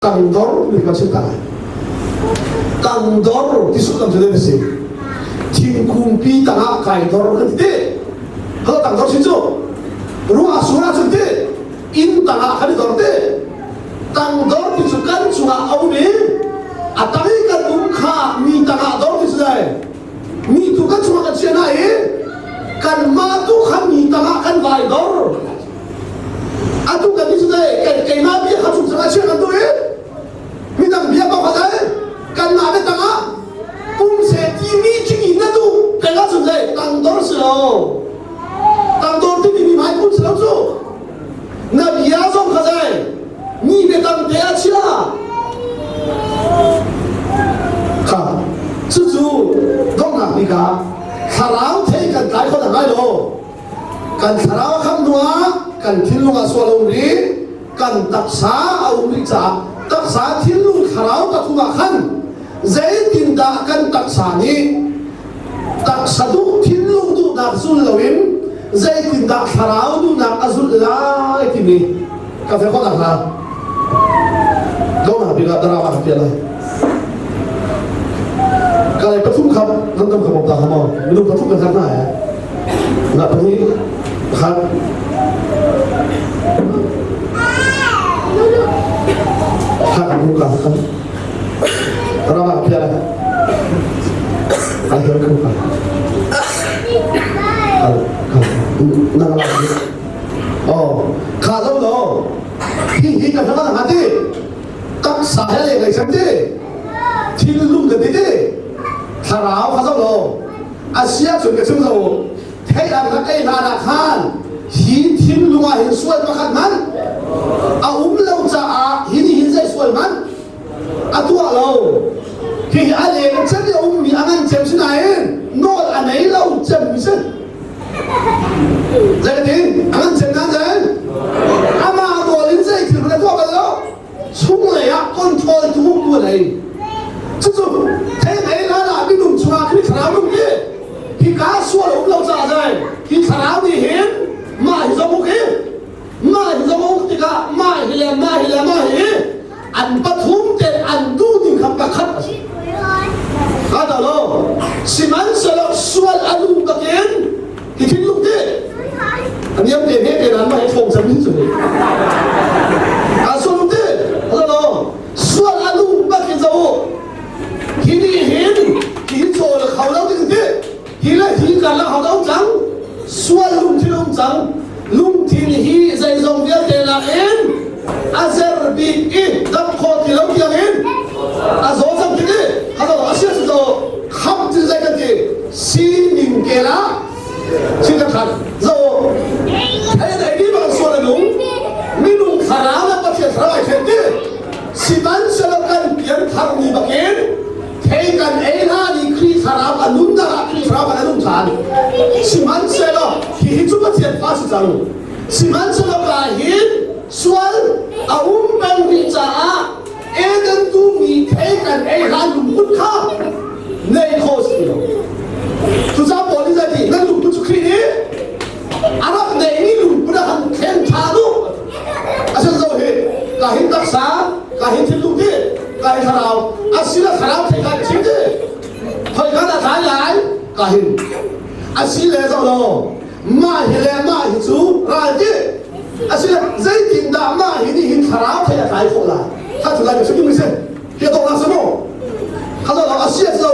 Tangdor mi kan si ta lai. Tangdor ti sullam cu zei si? Thingkung pi tangah kai dor kan ti. Halo tangdor si cu. Ruah sur ah cun ti. Inn tangah kan i dor ti. Tangdor ti cu kan cungah a um i a tang i kan um kha mi tangah dor ti cu zei? Mi tu kan cungah kan chia na i kanmah tu kha mi tangah kan vai dor. Atu kan ti cu dai kan keimah bia kha chung chungah chia kan tu i midang bia pa kha dai kanmah bia tangah pumse timi ching na tu kan la chun dai tangdor si lo tangdor timi mi mai pum si lo cu na bia zong kha dai mi bia tam te a chia kha cucu donghnak bik ah thlarau thei kan tlai kho dah lai lo. Kan thlarau a khamh hnuah kan thinlung ah sual a um rih, kan taksa a um rih caah taksa thinlung thlarau pathum ah khan zeitindah kan taksa nih taksa duh thinlung duhnak zul loin zeitindah thlarau duhnak a zulh lai timi ka fe khawh hna. Donghnak bik ah darau ah ka piah lai. Kalay pathum khap nan tam khap ta hamo minung pathum kan hak na eh. Na pahnih khat khat an ka khat rama ka piah lai. Ai her ka ka. Al ka nang la. Oh, kha lo lo. Hi hi ka hna ha ti. Taksa he le ngai chan ti. Thinlung ka ti ti. Thlarau kha zo lo. Asia chun ka chim zo. Thei an rak ei hlan ah khan hi thinlung ah hin sual pakhat hmanh a um lo caah hi nih hin zei sual hmanh a tuah lo. Hi hi a leng cem i a ummi a ngan cem sinain nawl a nei lo cem mi si. Zeitin? A ngan cem nan zen? Amah nawl in zei thil hmanh a tuah bal lo. Chunglei ah control tu tu a nei. Cucu thei mei hlan ah minung chungah Khrih thlarau nung hi hika sual a um lo caah zai hi thlarau nih hin mah hi zong uk hi mah hi zong uk tikah mah hi le mah hi le mah hi an pathum te an duh ning kha pakhat a si. Ka dah lo. Sihmanhsehlaw sual a luh bakin hi thinlung ti a niam te he te nan mah hi thawng cem hin cu ni. A sual ti a lo. Sual a luh bakin zo hi nih hin hi chawl kho lo ding ti hi le hi karlak ho um cang sual lungthin um cang lungthin hi zeizong vialte nakin a zer bik i dam khawh ti lo tiang in a zaw cang ti ti a zaw a sia cu kham ti zei kan ti sining kel ah si kan khat zo thei dai ni bang sual a nung minung thlarau le Pathian thlarau ai then ti sihmanhsehlaw kan pian thar ni bakin thei kan ei hlan i Khrih thlarau a nunnak ah Khrih thlarau kan a nung ṭhan. Sihmanhsehlaw hihi cu Pathian fa si cang. Sihmanhsehlaw ka hin sual a um peng rih caah Eden dum i thei kan ei hlan lungput kha nei kho si lo. Cucaah Paul nih zei ti nan lungput cu Khrih nih a rak neimi lungput ah khan thlen ṭhan u. Asin zo hi ka hin taksa ka hin thinlung ti ka hin thlarau asila thlarau thei ka chim ti khoi ka dah tlai lai ka hin asile zo lo mah hi le mah hi cu ral ti asile zeitin dah mah hi nih hin thlarau thei a tlai khawh lai kha cu lai ka chim mi si hi dong la samo kha lo asia zo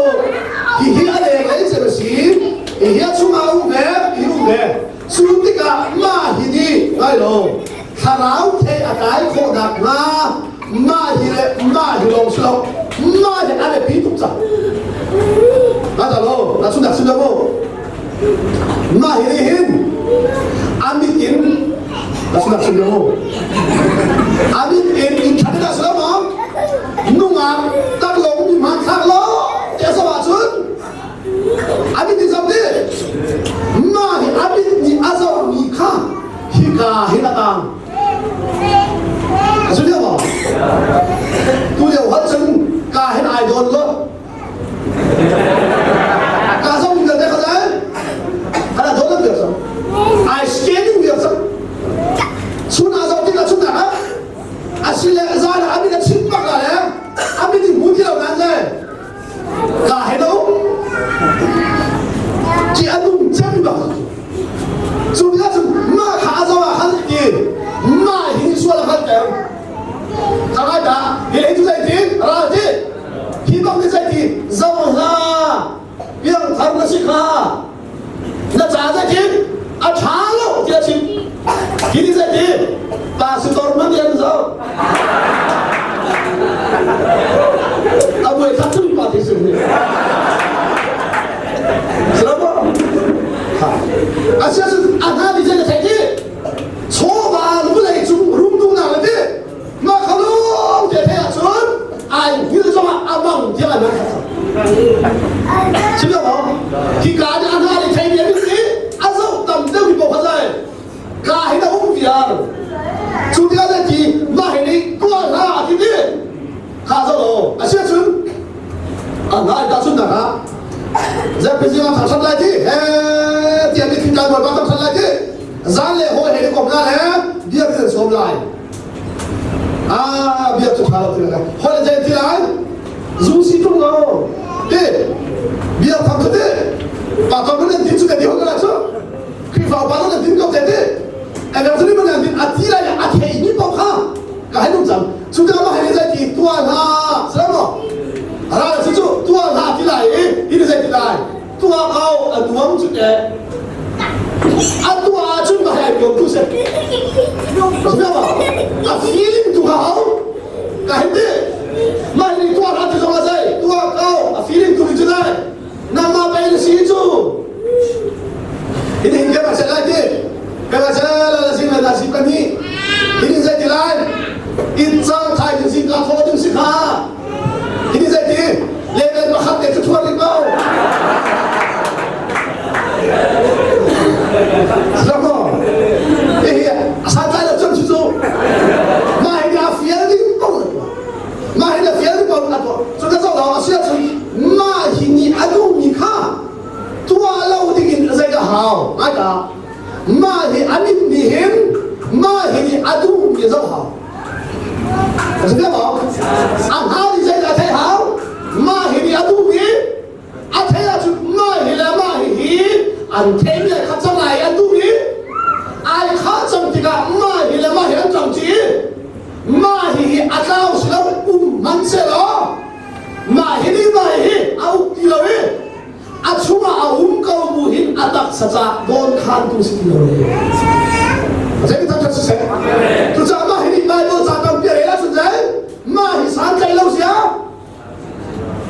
hi hi a leng lei cem si hi hi a chungah um ve hi um ve Cu tikah mah hi nih ngai lo thlarau thei a tlai khawh nakhnga mah hi le mah hi lawng si lo mah hi a biapi tuk cang. Na lo na chun dak sim lo mu. Mah hi nih hin a mit in na chun dak sim lo mu. A mit in in ṭhat dah si lo maw? Nungak taklong mi hmanthlak lo te a zoh ahcun Amit nih zoh dih. Mah hi amit nih a zohmi kha hika hin a tang. A si lio maw? Tu lio hal cun ka hin ai dawn lo. Ka zoh mi vialte kha zai. Hala dawn lo vial cang. Ai scanning vial cang. Chun a zoh tikah chun ah asile zan ah amit. kha na ca zeitin a ṭha lo tiah chim hi ni zeiti pastor man yan zo a buai khat chung pa ti sim ni Salama ha asia su a hna ni zei na thei ti chawva vulei cung rum du na le ti ma khalong te thei ahcun ai hngil zongah a mang tiah an khat Chim lo hi ka nih a hna nih thei mi an i a zoh tam deuh mi paoh kha zai ka hin a um viar cu tikah le ti mah hi nih tuah hlah a ti ti kha zo lo a si ahcun a hna ta chun nak ah ZPC ah thang lai ti he tiah mi thin kai bawi ba thang lai ti zan le hawi he ni kom na le bia kan sawm lai ah bia cu tha lo ti lai hawi le jai ti lai zu si tung lo ti bia thang cu ti pa tong nan tin cu ka ti hon la cu Khrihfa upa nan tin ko te ti ever cu ni man tin a ti lai a thei ni pok kha ka hai nung cang cu ka ma hai zai ti tua hna salam ra cu cu tua hna ti lai i hi zai ti lai tua kau a nuam cu te a tua cun ma hai ko tu se a feeling tu ka hau ka hin ti mah ni tua hna ti zong a zai tua kau a feeling tu ni cu lai nangmah pei na si cu hi hin kan se lai ti kan se la si la si pan hi hi ni zai ti lai in cang thai din si ka tho ding si kha hi ni zai ti level pakhat te chu thuar dik ko Zamo hi san lai lo chun chu chu ma hi a fial ding ko mah hi na fial ko na tuah cu ka zoh lo a si ahcun mah hi nih a duhmi kha tuah lo dingin zei ka hau ngai ta mah hi a mit nih hin mah hi nih a duhmi a zoh hau a si maw a hna nih zei dah theih hau mah hi nih a duhmi a theih ahcun mah hi le mah hi hi an theih le kha cang ai an duh i ai kha cang tikah mah hi le mah hi an cang ci mah hi hi a tlau si lo um hman se law mah hi nih mah hi a uk ti lo i a chungah a um ko bu hin a taksa ca dawn khan tu si ti lo zei tak si seh cucaah mah hi nih Bible ca tampi a rel ahcun zei mah hi santlai lo sia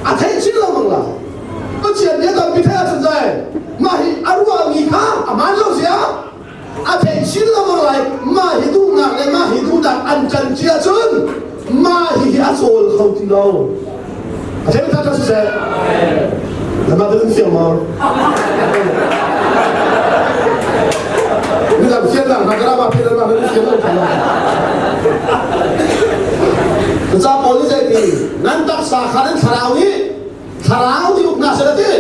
a theih chin lo mang la Pathian bia tampi theih ahcun zai mah hi a ruahmi kha a hmaan lo sia a theih chin lo mang lai mah hi duhnak le mah hi duhnak an kan cia cun mah hi hi a cawl kho ti lo a theih tak tak siseh nama tu fiang maw ni lam fian lang na kara ma fian lang na fian lang Ca Paul nih zei ti nan taksa kha nan thlarau nih thlarau nih uk hna seh ti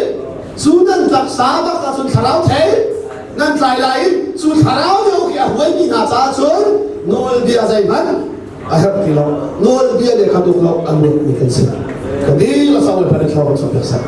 cu nan taksa bak ahcun thlarau thei nan tlai lai i cu thlarau nih uk i a huaimi hna caah cun nawlbia zeihmanh a herh ti lo nawlbia le kha tuk lo an ruatmi kan si ka dil a sau le phan thlarau kan chuah piak seh.